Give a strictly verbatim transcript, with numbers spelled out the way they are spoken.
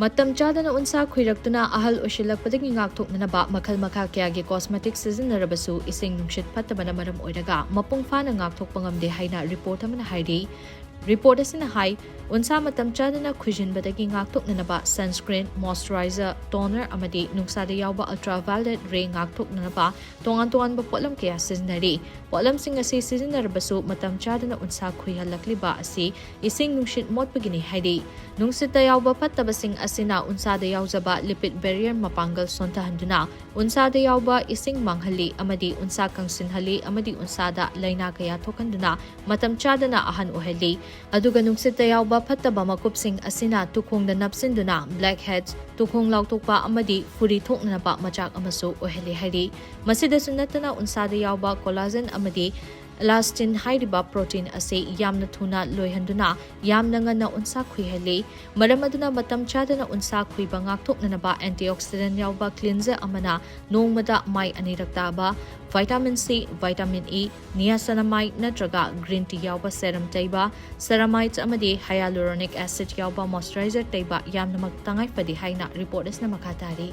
ꯃꯇꯝ ꯆꯥꯗꯅ ꯎꯟꯁꯥ ꯈꯨꯏꯔꯛꯇꯨꯅ ꯑꯍꯜ ꯑꯣꯏꯁꯤꯜꯂꯛꯄꯗꯒꯤ ꯉꯥꯛꯊꯣꯛꯅꯅꯕ ꯃꯈꯜ ꯃꯈꯥ ꯀꯌꯥꯒꯤ cosmetic ꯁꯤꯖꯤꯟꯅꯔꯕꯁꯨ ꯏꯁꯤꯡ ꯅꯨꯡꯁꯤꯠ ꯐꯠꯇꯕꯅ ꯃꯔꯝ ꯑꯣꯏꯔꯒ ꯃꯄꯨꯡ ꯐꯥꯅ ꯉꯥꯛꯊꯣꯛꯄ ꯉꯝꯗꯦ ꯍꯥꯏꯅ report ꯑꯃꯅ ꯍꯥꯏꯔꯤ꯫ Report ꯑꯁꯤꯅ ꯍꯥꯏ, ꯎꯟꯁꯥ ꯃꯇꯝ ꯆꯥꯗꯅ ꯈꯨꯏꯖꯤꯟꯕꯗꯒꯤ ꯉꯥꯛꯊꯣꯛꯅꯅꯕ sunscreen, moisturizer, toner ꯑꯃꯗꯤ ꯅꯨꯡꯁꯥꯗ ꯌꯥꯎꯕ ultraviolet ray ꯉꯥꯛꯊꯣꯛꯅꯅꯕ ꯇꯣꯉꯥꯟ ꯇꯣꯉꯥꯟꯕ ꯄꯣꯠꯂꯝ ꯀꯌꯥ ꯁꯤꯖꯤꯟꯅꯔꯤ꯫ ꯄꯣꯠꯂꯝꯁꯤꯡ ꯑꯁꯤ ꯁꯤꯖꯤꯟꯅꯔꯕꯁꯨ ꯃꯇꯝ ꯆꯥꯗꯅ ꯎꯟꯁꯥ ꯈꯨꯏꯍꯜꯂꯛꯂꯤꯕ ꯑꯁꯤ ꯏꯁꯤꯡ ꯅꯨꯡꯁꯤꯠ ꯃꯣꯠꯄꯒꯤꯅꯤ ꯍꯥꯏꯔꯤ꯫ ꯅꯨꯡꯁꯤꯠꯇ ꯌꯥꯎꯕ ꯐꯠꯇꯕꯁꯤꯡ ꯑꯁꯤꯅ ꯎꯟꯁꯥꯗ ꯌꯥꯎꯖꯕ lipid barrier ꯃꯄꯥꯡꯒꯜ ꯁꯣꯟꯊꯍꯟꯗꯨꯅ ꯎꯟꯁꯥꯗ ꯌꯥꯎꯕ ꯏꯁꯤꯡ ꯃꯥꯡꯍꯜꯂꯤ ꯑꯃꯗꯤ ꯎꯟꯁꯥ ꯀꯪꯁꯤꯟꯍꯜꯂꯤ ꯑꯃꯗꯤ ꯎꯟꯁꯥꯗ ꯂꯥꯏꯅꯥ ꯀꯌꯥ ꯊꯣꯛꯍꯟꯗꯨꯅ ꯃꯇꯝ ꯆꯥꯗꯅ ꯑꯍꯟ ꯑꯣꯏꯍꯜꯂꯤ꯫ ꯑꯗꯨꯒ ꯅꯨꯡꯁꯤꯠꯇ ꯌꯥꯎꯕ ꯐꯠꯇꯕ ꯃꯀꯨꯞꯁꯤꯡ ꯑꯁꯤꯅ ꯇꯨꯈꯣꯡꯗ ꯅꯞꯁꯤꯟꯗꯨꯅ blackheads, ꯇꯨꯈꯣꯡ ꯂꯥꯎꯊꯣꯛꯄ ꯑꯃꯗꯤ ꯐꯨꯔꯤ ꯊꯣꯛꯅꯅꯕ ꯃꯆꯥꯛ ꯑꯃꯁꯨ ꯑꯣꯏꯍꯜꯂꯤ ꯍꯥꯏꯔꯤ꯫ ꯃꯁꯤꯗꯁꯨ ꯅꯠꯇꯅ ꯎꯟꯁꯥꯗ ꯌꯥꯎꯕ collagen ꯑꯃꯗꯤ elastin ꯍꯥꯏꯔꯤꯕ protein ꯑꯁꯤ ꯌꯥꯝꯅ ꯊꯨꯅ ꯂꯣꯏꯍꯟꯗꯨꯅ ꯌꯥꯝꯅ ꯉꯟꯅ ꯎꯟꯁꯥ ꯈꯨꯏꯍꯜꯂꯤ꯫ ꯃꯔꯝ ꯑꯗꯨꯅ ꯃꯇꯝ ꯆꯥꯗꯅ ꯎꯟꯁꯥ ꯈꯨꯏꯕ ꯉꯥꯛꯊꯣꯛꯅꯅꯕ antioxidant ꯌꯥꯎꯕ cleanser ꯑꯃꯅ ꯅꯣꯡꯃꯗ ꯃꯥꯏ ꯑꯅꯤꯔꯛ ꯇꯥꯕ vitamin C, vitamin E, niacinamide ꯅꯠꯇ꯭ꯔꯒ green tea ꯌꯥꯎꯕ serum ꯇꯩꯕ, ceramide ꯑꯃꯗꯤ hyaluronic acid ꯌꯥꯎꯕ moisturizer ꯇꯩꯕ ꯌꯥꯝꯅꯃꯛ ꯇꯉꯥꯏ ꯐꯗꯦ ꯍꯥꯏꯅ report ꯑꯁꯤꯅ ꯃꯈꯥ ꯇꯥꯔꯤ꯫